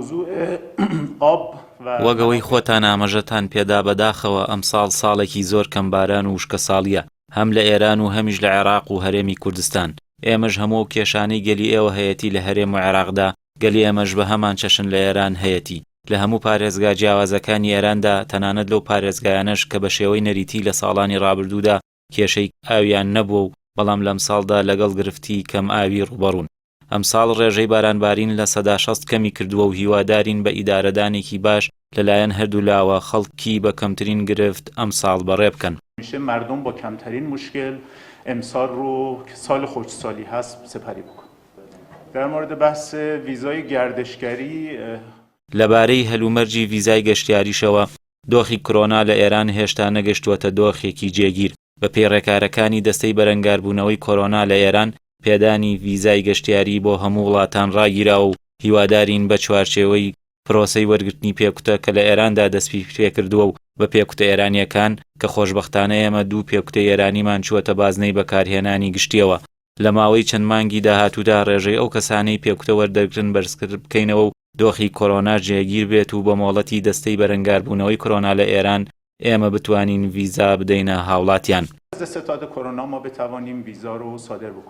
موضوع آب و وەک ئەوەی خۆتان ئامەژەتان پێدا بەداخەوە ئەمساڵ ساڵێکی زۆر کەم باران و وشکەساڵییە هەم لە ئێران و هەمیش لە عێراق و هەرێمی کوردستان. ئێمەش هەموو ئەو کێشانەی گەلی ئێوە هەیەتی لە هەرێم و عێراقدا گەلی ئێمەش بە هەمان چەشن لە ئێران هەیەتی. لە هەموو پارێزگا جیاوازەکانی ئێراندا تەنانەت لەو پارێزگایانەش کە بە شێوەی نەریتی لە ساڵانی ڕابردوودا کێشەی ئاویان نەبووە و بەڵام لەمساڵدا لەگەڵ گرفتی کەم ئاوی ڕووبەڕوون. ئەمساڵ ڕێژەی بارانبارین 60% کەمی کردووە و هیوادارین بە ئیدارەدانێکی باش لەلایەن هەردوولاوە خەڵکی بە کەمترین گرفت ئەمساڵ بەڕێ بکەن. میشه مردم با کمترین مشکل امسال رو که سال خشکسالی هست سپری بکنن. در مورد بحث ویزای گردشگری. لەبارەی هەلومەرجی ڤیزای گەشتیاریشەوە، دۆخی کرۆنا لە ئێران هێشتا نەگەشتووەتە دۆخێکی جێگیر، بەپێی ڕێکارەکانی دەستەی بەرەنگاربوونەوەی کۆرۆنا لە ئێران، پێدانی ڤیزای گەشتیاری بۆ هەموو وڵاتان ڕاگیراوە و هیوادارین بە چوارچێوەی پرۆسەی وەرگرتنی پێکوتە کە لە ئێراندا دەستیپێکردووە و بە پێکوتە ئێرانییەکان کە خۆشبەختانە ئێمە دوو پێکوتەی ئێرانیمان چووەتە بازنەی بەکارهێنانی گشتییەوە لە ماوەی چەند مانگی داهاتوودا ڕێژەی ئەو کەسانەی پێکوتە وەردەگرن بەرزبکەینەوە و دۆخی کۆرۆناش جێگیر بێت و بە مۆڵەتی دەستەی بەرەنگاربوونەوەی کۆرۆنا لە ئێران ئێمە بتوانین ڤیزا بدەینە هاوڵاتیان. ستاد کرونا ما بتوانیم ویزا رو صادر بکنیم.